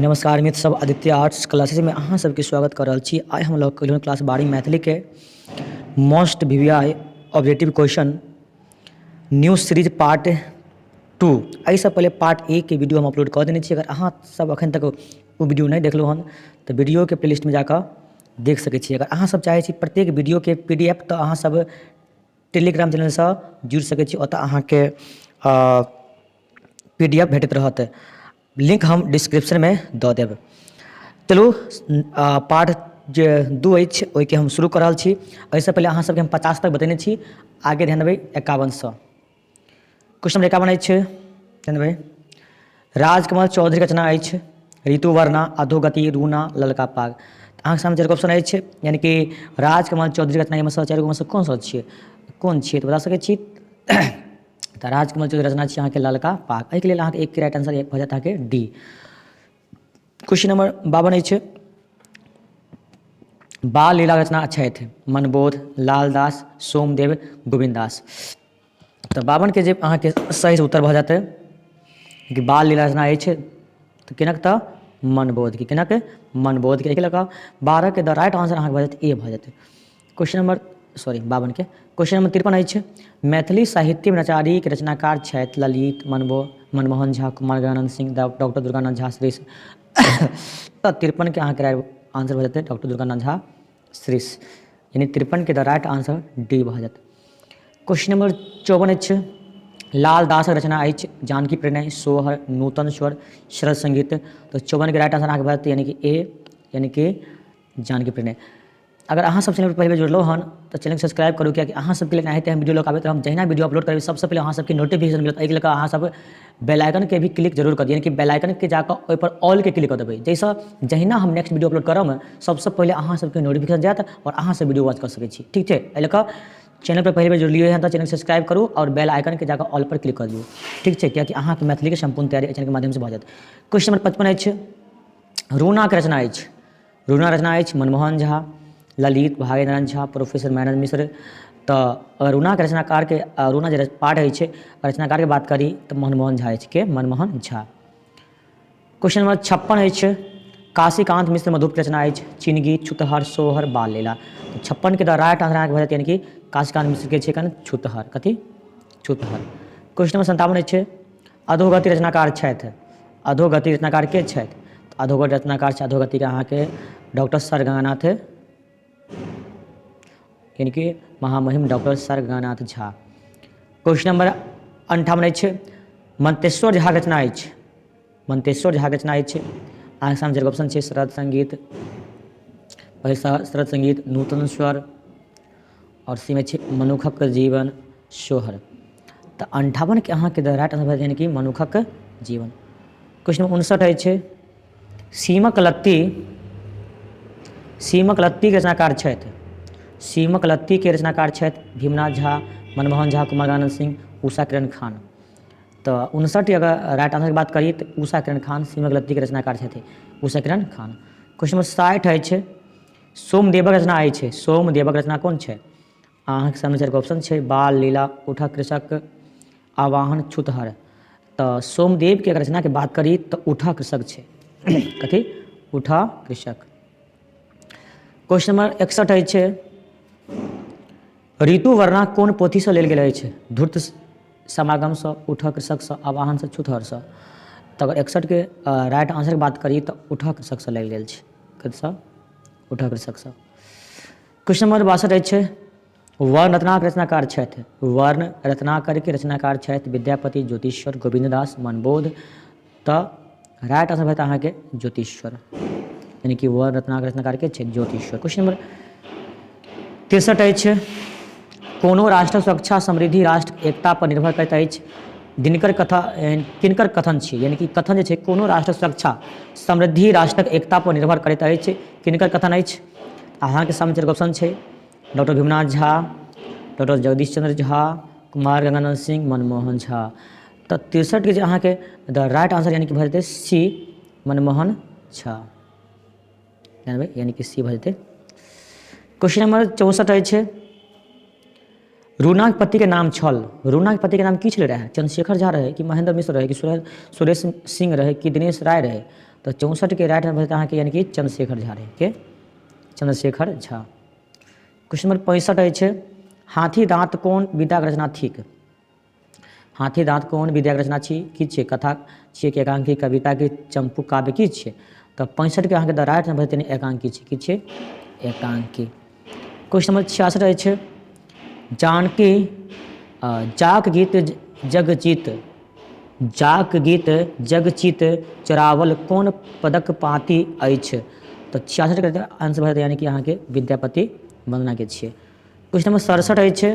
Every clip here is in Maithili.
नमस्कार मित्र सब, आदित्य आर्ट्स क्लासेस में अहाँ सबके स्वागत कर रहल छी। आइ हम लऽ कऽ क्लास 12 मैथिली के most VVI objective question new series part 2। एहिसँ पहिले पार्ट ए के वीडियो हम अपलोड कऽ देने छी। अगर अहाँ सब अखन तक ओ वीडियो नहि देखलहुँ हन तऽ वीडियोके प्लेलिस्टमे जाकऽ देख सकै छी। अगर अहाँ सब चाहै छी प्रत्येक वीडियोके PDF, तऽ अहाँ सब टेलीग्राम चैनलसँ जुड़ि सकै छी। ओतऽ अहाँके PDF भेटैत रहत। लिंक हम डिस्क्रिप्शनमे दऽ देब। चलू, पार्ट जे 2 अछि, ओहिके हम शुरू कऽ रहल छी। एहिसँ पहिले अहाँ सबके हम 50 तक बतेने छी। आगे ध्यान देबै 51सँ। क्वेश्चन नंबर 51 अछि, ध्यान देबै। राजकमल चौधरीके रचना अछि ऋतुवर्णा, अधोगति, रूना, ललका पाग। तऽ अहाँके सामने चारि ऑप्शन अछि, यानी कि राजकमल चौधरी रचना एहिमे सँ चारि गोमे सँ कोन सा छियै, कोन छियै, तऽ बता सकै छी? तऽ राजकमल चौधरी रचना छी अहाँके ललका पाग। एहिके लेल अहाँके एक राइट आंसर भऽ जायत अहाँके डी। क्वेश्चन नंबर 52 अछि, बाल लीला रचना छथि मनबोध, लालदास, सोमदेव, गोविन्द दास। तऽ 52के जे अहाँके सही उत्तर भऽ जेतै कि बाल लीला रचना अछि तऽ केनक? तऽ मनबोधके। केनक? मनबोधके। एहिके लऽ कऽ 12के द राइट आंसर अहाँके भऽ जायत ए भऽ जेतै। क्वेश्चन नंबर, सॉरी, 52के क्वेश्चन नंबर 53 अछि, मैथिली साहित्यमे नचारीके रचनाकार छथि ललित, मनमोहन झा, कुमार गंगानंद सिंह, डॉक्टर दुर्गानंद झा श्रीश। तऽ 53के अहाँके राइट आंसर भऽ जेतै डॉक्टर दुर्गानंद झा श्रीश, यानी 53के द राइट आंसर डी भऽ जायत। क्वेश्चन नंबर 54 अछि, लाल दासक रचना अछि जानकी प्रणय, सोहर, नूतन स्वर, शरद संगीत। तऽ 54के राइट आंसर अहाँके भऽ जेतै यानी कि ए, यानी कि जानकी प्रणय। अगर अहाँ सब चैनल पर पहिले बेर जुड़लहुँ हन तऽ चैनल सब्सक्राइब करू, कियाकि अहाँ सबके लिए एनाहिते हम वीडियो लऽ कऽ आबैत रहब। जहिना वीडियो अपलोड करबै, सबसँ पहिले अहाँ सबके नोटिफिकेशन मिलत। एहिके लऽ कऽ अहाँ सब बेल आइकनके भी क्लिक जरूर कऽ दियौ, यानी कि बेल आइकनके जाकऽ ओहिपर ऑलके क्लिक कऽ देबै, जाहिसँ जहिना हम नेक्स्ट वीडियो अपलोड करब, सबसँ पहिले अहाँ सबके नोटिफिकेशन जायत आओर अहाँ सब वीडियो वॉच कऽ सकै छी। ठीक छै? एहि लऽ कऽ चैनल पर पहिले बेर जुड़लियै हन तऽ चैनल सब्सक्राइब करू आओर बेल आइकनके जाकऽ ऑल पर क्लिक कऽ दियौ। ठीक छै? कियाकि अहाँके मैथिलीके सम्पूर्ण तैयारी एहि चैनलके माध्यमसँ भऽ जायत। क्वेश्चन नंबर 55 अछि, रूनाके रचना अछि, रूना रचना अछि मनमोहन झा, ललित, भागेन्द्र झा, प्रोफेसर महेन्द्र मिश्र। तऽ अगर रूनाके रचनाकारके, रूना जे पाठ अछि, रचनाकारके बात करी तऽ मनमोहन झा अछि। के? मनमोहन झा। क्वेश्चन नंबर 56 अछि, काशीकांत मिश्र मधुप रचना अछि चिनगी, छुतहर, सोहर, बाल लीला। तऽ 56के द राइट आंसर अहाँके भऽ जायत, यानी कि काशीकांत मिश्र के छै कन छुतहर। कथी? छुतहर। क्वेश्चन नंबर 57 अछि, अधोगति रचनाकार छथि, अधोगति रचनाकार के छथि? अधोगति रचनाकार छै अधोगतिके अहाँके डॉक्टर सर गंगानाथ, यानी कि महामहिम doctor sir Ganganath Jha. Question number 58 अछि, मंतेश्वर झा रचना अछि, मंतेश्वर झा रचना अछि, अहाँके सामने चारि ऑप्शन छै, शरद संगीत, पहिल शरद संगीत, नूतन स्वर आओर सी मे छै मनुखक जीवन, सोहर। तऽ 58के अहाँके द राइट आंसर भऽ यानी कि मनुखक जीवन। क्वेश्चन नंबर 59 अछि, सीमक लत्ती, सीमक लत्तीके रचनाकार छथि, सीमक लत्तीके रचनाकार छथि भीमनाथ झा, मनमोहन झा, कुमार आनंद सिंह, उषा किरण खान। तऽ 59 अगर राइट आंसरके बात करी तऽ उषा किरण खान सीमक लत्तीके रचनाकार छथि, उषा किरण खान। क्वेश्चन नंबर 60 अछि, सोमदेवक रचना अछि, सोमदेवक रचना कोन छै? अहाँके सामने चारि ऑप्शन छै, बाल लीला, उठा कृषक, आवाहन, छुतहर। तऽ सोमदेवके अगर रचनाके बात करी तऽ उठा कृषक छै। कथी? उठा कृषक। क्वेश्चन नंबर 61 अछि, ऋतुवर्णा कोन पोथीसँ लेल गेल अछि? धूर्त समागमसँ, उठा कृषकसँ, आवाहनसँ, छुतहरसँ। तऽ अगर 61के राइट आंसरके बात करी तऽ उठा कृषकसँ लेल गेल छै। कथीसँ? उठा कृषकसँ। क्वेश्चन नंबर 62 अछि, वर्ण रत्नाकर रचनाकार छथि, वर्ण रत्नाकरके रचनाकार छथि विद्यापति, ज्योतिश्वर, गोविन्ददास, मनबोध। तऽ राइट आंसर भऽ अहाँके ज्योतिश्वर, यानी कि वर्ण रत्नाकर रचनाकार के छै ज्योतिश्वर। क्वेश्चन नंबर 63 अछि, कोनो राष्ट्रक सुरक्षा समृद्धि राष्ट्र एकता पर निर्भर करैत अछि, दिनकर कथा किनकर कथन छी? यानी कि कथन जे छै, कोनो राष्ट्रक सुरक्षा समृद्धि राष्ट्रक एकता पर निर्भर करैत अछि, किनकर कथन अछि? अहाँके सामने चारि ऑप्शन छै, डॉक्टर भीमनाथ झा, डॉक्टर जगदीश चंद्र झा, कुमार गंगानंद सिंह, मनमोहन झा। तऽ 63के जे अहाँके द राइट आंसर यानी कि भऽ जेतै सी, मनमोहन झा, यानी कि सी भऽ जेतै। क्वेश्चन नंबर 64 अछि, रूनाक पतिके नाम छल, रूनाक पतिके नाम की छलै रहै? चंद्रशेखर झा रहै कि महेंद्र मिश्र रहै कि सुरेश सिंह रहै कि दिनेश राय रहै? तऽ 64के राइट आंसर भऽ जेतै अहाँके यानी कि चंद्रशेखर झा रहै के चंद्रशेखर झा। क्वेश्चन नंबर 65 अछि, हाथी दाँत कोन विधाक रचना थिक? हाथी दाँत कोन विधाक रचना छी? की छियै? कथा छियै कि एकांकी, कविता की चंपू काव्य की छियै? तऽ 65के अहाँके द राइट आंसर भऽ जेतै एकांकी छी। की छियै? एकांकी। क्वेश्चन नंबर 66 अछि, जानकी जाक गीत जगजीत, जाक गीत जगचित चोरावल कोन पदक पाँति अछि? तऽ 66के आंसर भऽ जेतै यानी कि अहाँके विद्यापति वन्दनाके छियै। क्वेश्चन नंबर 67 अछि,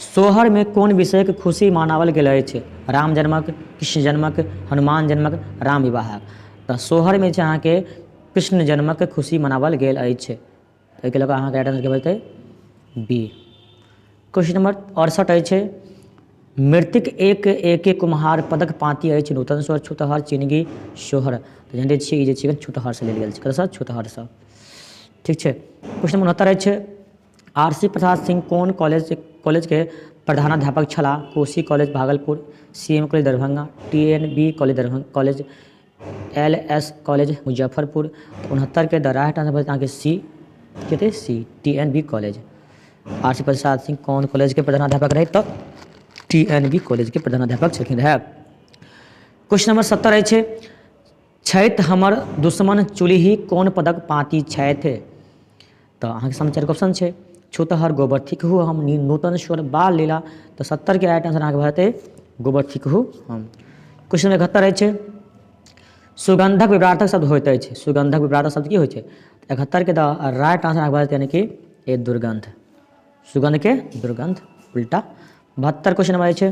सोहरमे कोन विषयक खुशी मनाओल गेल अछि? राम जन्मक, कृष्ण जन्मक, हनुमान जन्मक, राम विवाहक। तऽ सोहरमे छै अहाँके कृष्ण जन्मक खुशी मनाओल गेल अछि। एहिके लऽ कऽ अहाँके राइट आंसर की भऽ जेतै? बी। क्वेश्चन नंबर 68 अछि, मृतिक एक एके कुम्हार पदक पाँति अछि नूतन स्वर, छुतहर, चिनगी, सोहर। तऽ जानते छियै ई जे छै छुतहरसँ लेल गेल छै। कतऽसँ? छुतहरसँ। ठीक छै। क्वेश्चन नंबर 69 अछि, आर सी प्रसाद सिंह कोन कॉलेजके प्रधानाध्यापक छलाह? Kosi college Bhagalpur, C M college Darbhanga, T N B college Darbhanga college, L S college Muzaffarpur. तऽ 69के द राइट आंसर भऽ जेतै अहाँके सी, की हेतै? C, T N B college. R C Prasad Singh कोन कॉलेजके प्रधानाध्यापक रहै? तऽ टी एन बी कॉलेजके प्रधानाध्यापक छलखिन रहए। क्वेश्चन नंबर 70 अछि, छथि हमर दुश्मन चुल्हि कोन पदक पाँति छथि? तऽ अहाँके सामने चारि ऑप्शन छै, छूतहर, गोबर थिकहु हम, नूतन स्वर, बाल लीला। तऽ 70के राइट आंसर अहाँके भऽ जेतै गोबर थिकहु हम। क्वेश्चन नंबर 71 अछि, सुगंधक विपरार्थक शब्द होइत अछि। सुगंधक विपरार्थक शब्द की होइ छै? 71के द राइट आंसर अहाँके भऽ जेतै यानी कि ए दुर्गंध, सुगंधके दुर्गंध उल्टा। 72 क्वेश्चन नंबर अछि,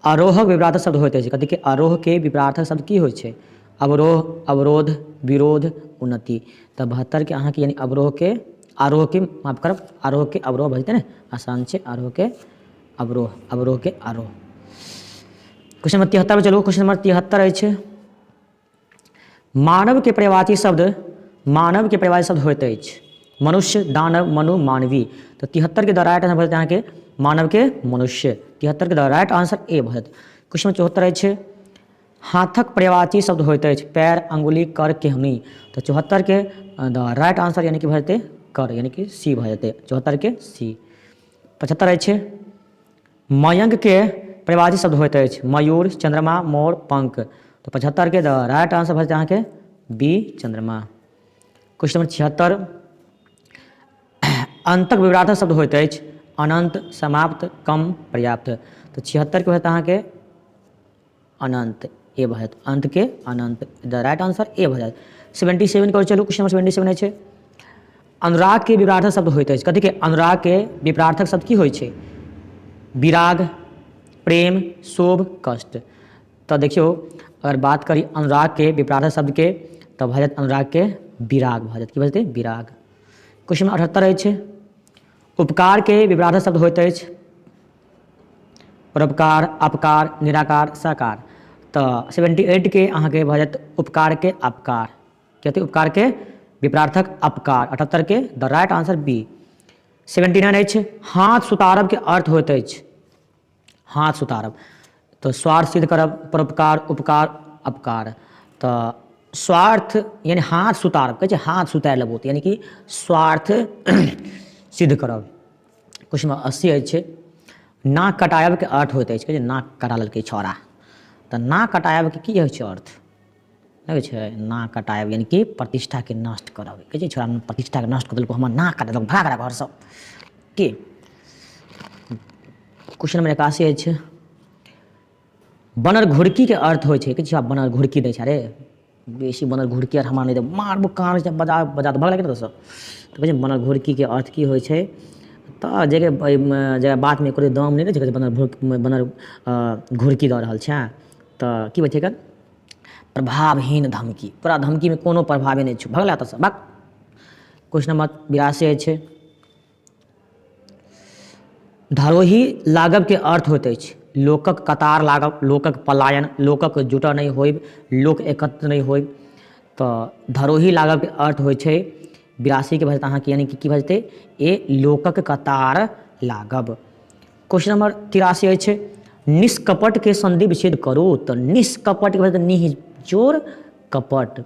आरोहक विपरार्थक शब्द होइत अछि। कथी के? आरोहके विपरार्थक शब्द की होइ छै? अवरोह, अवरोध, विरोध, उन्नति। तऽ 72के अहाँके यानी अवरोहके आरोहके, माफ करब, आरोहके अवरोह भऽ जेतै ने, आसान छै, आरोहके अवरोह, अवरोहके आरोह। क्वेश्चन नंबर 73 पर चलू। क्वेश्चन नंबर 73 अछि, मानवके पर्यायवाची शब्द, मानवके पर्यायवाची शब्द होइत अछि मनुष्य, दानव, मनु, मानवी। तऽ 73के द राइट आंसर भऽ जेतै अहाँके मानवके मनुष्य। 73के द राइट आंसर ए भऽ जेतै। क्वेश्चन नंबर 74 अछि, हाथक पर्यायवाची शब्द होइत अछि पैर, अंगुली, कर, केहनी। तऽ 74के द राइट आंसर यानी कि भऽ जेतै कर, यानी कि सी भऽ जेतै, 74के सी। 75 अछि, मयंकके पर्यायवाची शब्द होइत अछि मयूर, चंद्रमा, मोर, पंख। तऽ 75के द राइट आंसर भऽ जेतै अहाँके बी चंद्रमा। क्वेश्चन नंबर 76, अंतक विवरार्थक शब्द होइत अछि अनंत, समाप्त, कम, पर्याप्त। तऽ 76के भऽ जेतै अहाँके अनंत, ए भऽ जायत, अंत के अनंत, द राइट आंसर ए भऽ जायत। 77 के चलू। क्वेश्चन नंबर 77 अछि, अनुराग के विपरार्थक शब्द होइत अछि। कथी के? अनुराग के विपरार्थक शब्द की होइ छै? विराग, प्रेम, शोभ, कष्ट। तऽ देखियौ अगर बात करी अनुराग के विपरार्थक शब्द के तऽ भऽ जायत अनुराग के विराग भऽ जायत। की भऽ जेतै? विराग। क्वेश्चन नंबर 78 अछि, उपकार के विपरार्थक शब्द होइत अछि परोपकार, अपकार, निराकार, साकार। तऽ 78 के अहाँके भऽ जायत उपकार के अपकार। की हेतै? उपकार के विपरार्थक अपकार। 78 के द राइट आंसर बी। 79 अछि, हाथ सुतारब के अर्थ होइत अछि हाथ सुतारब। तऽ स्वार्थ सिद्ध करब, परोपकार, उपकार, अपकार। तऽ स्वार्थ यानी हाथ सुतारब कहै छै, हाथ सुतारि लेबो यानी कि स्वार्थ सिद्ध करब। क्वेश्चन नंबर 80 अछि, नाक कटायबके अर्थ होइत अछि, कहै छै नाक कटा लेलकै छौड़ा, तऽ नाक कटायबके की होइ छै अर्थ? नहि होइ छै नाक कटायब यानी कि प्रतिष्ठाके नष्ट करब। कहै छै छौड़ा प्रतिष्ठाके नष्ट कऽ देलकौ, हमर नाक कटा देलकौ, भगा घरसँ की। क्वेश्चन नंबर 81 अछि, बनर घुड़कीके अर्थ होइ छै, कहै छै बनर घुड़की दै छै, अरे बेसी बनर घुड़की आर हमरा नहि दे, मारबो कान छै बजा बजा तऽ भगलै कि नहि दोसर। तऽ कहै छै बनर घुड़कीके अर्थ की होइ छै? तऽ जे जे बातमे एको दम नहि रहै छै, कहै छै बनर बनर घुड़की दऽ रहल छै, तऽ की होइ छै एकर? प्रभावहीन धमकी, तोरा धमकीमे कोनो प्रभावे नहि छौ, भगला एतऽसँ भग। क्वेश्चन नंबर 82 अछि, धरोही लागबके अर्थ होइत अछि लोकक कतार लागब, लोकक पलायन, लोकक जुटऽ नहि होयब, लोक एकत्र नहि होयब। तऽ धरोही लागबके अर्थ होइ छै 82के भऽ जेतै अहाँके यानी कि की भऽ जेतै? ए लोकक कतार लागब। क्वेश्चन नंबर 83 अछि, निष्कपटके संधि विच्छेद करू। तऽ निष्कपटके भऽ जेतै निः जोर कपट।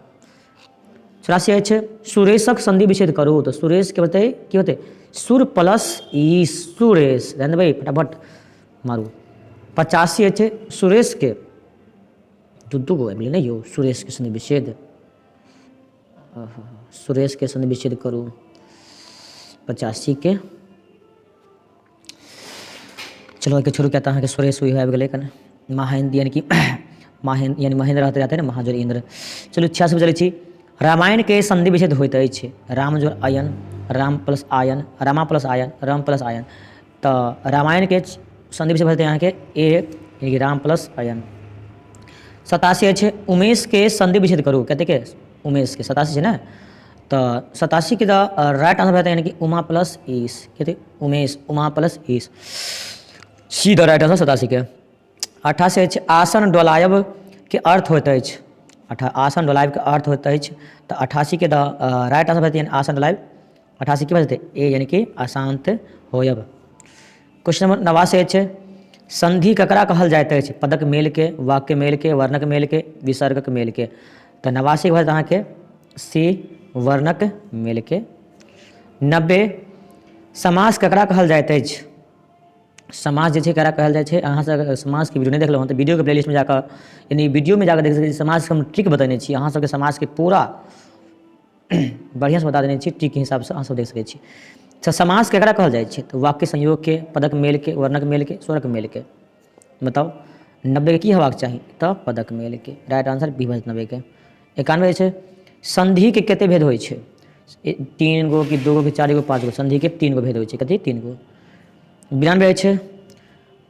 84 अछि, सुरेशक संधि विच्छेद करू। तऽ सुरेशके होतै की होतै? सुर प्लस ई, सुरेश। ध्यान देबै, फटाफट मारू। 85 अछि, सुरेशके दू दू गो आबि गेलै ने यौ। सुरेशके संधि विच्छेद, सुरेशके संधि विच्छेद करू 85के। चलो एहिके छोड़ू, किया तऽ अहाँके सुरेश ओहि आबि गेलै कने महेन्द्र, यानी कि महेन्द्र, यानी महेन्द्र रहते रहते ने महाजोर इन्द्र। चलू 86 चलै छी। रामायणके संधि विच्छेद होइत अछि। राम जोर अयन, राम प्लस आयन, रामा प्लस आयन, राम प्लस आयन। तऽ रामायणके संधि विच्छेद भऽ जेतै अहाँके ए, यानी कि राम प्लस अयन। 87 अछि, उमेशके संधि विच्छेद करू। कतेके? उमेशके 87 छै ने, तऽ 87के तऽ राइट आंसर भऽ जेतै, यानी कि उमा प्लस ईस। कथी? उमेश, उमा प्लस ईस, सी द राइट आंसर 87के। 88 अछि, आसन डोलायब के अर्थ होइत अछि। आसन डोलायब के अर्थ होइत अछि। तऽ 88के द राइट आंसर भऽ जेतै, आसन डोलायब 88 की भऽ जेतै? ए, यानी कि अशान्त होयब। क्वेश्चन नंबर 89 अछि, संधि ककरा कहल जाइत अछि? पदक मेलके, वाक्य मेलके, वर्णक मेलके, विसर्गक मेलके। तऽ 89 भऽ जेतै अहाँके सी, वर्णक मेलके। 90, समास ककरा कहल जाइत अछि? समास जे छै ककरा कहल जाइ छै? अहाँ सब समासके वीडियो नहि देखलहुँ हँ तऽ वीडियोके प्लेलिस्टमे जाकऽ, यानी वीडियोमे जाकऽ देख सकै छी। समासके हम ट्रिक बतेने छी अहाँ सबके, समासके पूरा बढ़िआँसँ बता देने छी ट्रिकके हिसाबसँ, अहाँ सब देख सकै छी। तऽ समास केकरा कहल जाइ छै? तऽ वाक्य संयोगके, पदक मेलके, वर्णक मेलके, स्वरक मेलके। बताउ 90के की हेबाक चाही? तऽ पदक मेलके। राइट आंसर बी भऽ जेतै 90के। 91 छै, संधिके कते भेद होइ छै? 3 गो कि 2 गो कि 4 गो 5 गो? संधिके 3 गो भेद होइ छै। कथी? 3 गो। 92 छै,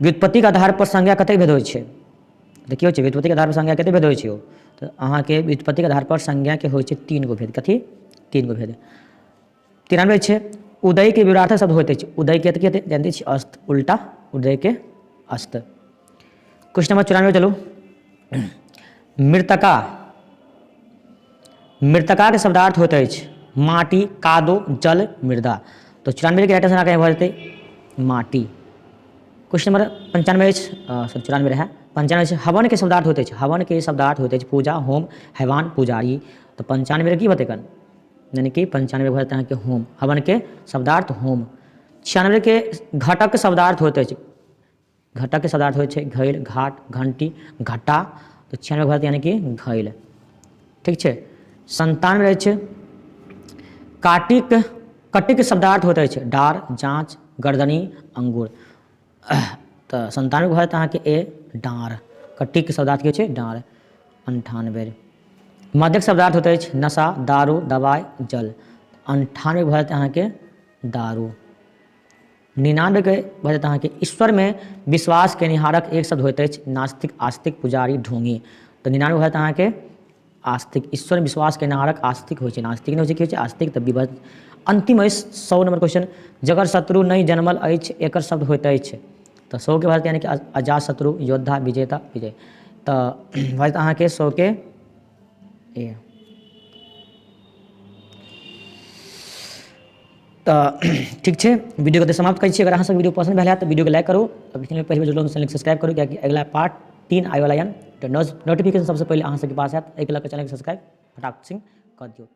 व्युत्पत्तिके आधार पर संज्ञा कतेक भेद होइ छै? तऽ की होइ छै? व्युत्पत्तिके आधार पर संज्ञा कतेक भेद होइ छै यौ? तऽ अहाँके व्युत्पत्तिके आधार पर संज्ञाके होइ छै 3 गो भेद। कथी? 3 गो भेद। 93 छै, उदयके विवरार्थक शब्द होइत अछि। उदयके तऽ की हेतै? जानते छी, अस्त, उल्टा, उदयके अस्त। क्वेश्चन नंबर 94 चलू। मृतका, मृतकाके शब्दार्थ होइत अछि माटि, कादो, जल, मृदा। तऽ 94के राइट आंसर अहाँके भऽ जेतै माटि। क्वेश्चन नंबर 95 अछि, सॉरी 94 रहै, 95 अछि, हवनके शब्दार्थ होइत अछि। हवनके शब्दार्थ होइत अछि पूजा, होम, हैवान, पुजारी। तऽ 95 की हेतै कन? यानी कि 95 भऽ जेतै अहाँके होम, हवनके शब्दार्थ होम। 96के घटक शब्दार्थ होइत अछि। घटकके शब्दार्थ होइ छै घैल, घाट, घंटी, घटा। तऽ 96 भऽ जेतै यानी कि घैल। ठीक छै। 97 रहै छै, काटिक, कटिक शब्दार्थ होइत अछि डार, जाँच, गर्दनी, अंगूर। तऽ 97 भऽ जेतै अहाँके ए, डाँर। कटिक शब्दार्थ की होइ छै? डाँर। 98, मद्यक शब्दार्थ होइत अछि नशा, दारू, दवाइ, जल। 98 भऽ जेतै अहाँके दारू। 99के भऽ जेतै अहाँके ईश्वरमे विश्वास केनिहारक एक शब्द होइत अछि नास्तिक, आस्तिक, पुजारी, ढोंगी। तऽ 99 भऽ जेतै अहाँके आस्तिक। ईश्वर विश्वास केनिहारक आस्तिक होइ छै, नास्तिक नहि होइ छै, की होइ छै? आस्तिक। तऽ विभक्त अंतिम अछि 100 नंबर क्वेश्चन, जकर शत्रु नहि जनमल अछि एकर शब्द होइत अछि। तऽ 100के भऽ जेतै यानी कि अजात शत्रु, योद्धा, विजेता, विजय। तऽ भऽ जेतै अहाँके 100के ए। तऽ ठीक छै, वीडियोके तऽ समाप्त करै छी। अगर अहाँ सब वीडियो पसन्द भेल हैत तऽ वीडियोके लाइक करू, अगर चैनल पहिल बेर जुड़लहुँ तऽ चैनलके सब्सक्राइब करू, कियाकि अगिला पार्ट 3 आबैवला यऽ, तऽ नोटिफिकेशन सबसँ पहिले अहाँ सबके पास आयत। एहिके लऽ कऽ चैनलके सब्सक्राइब फटाक सिंह कऽ दियौ।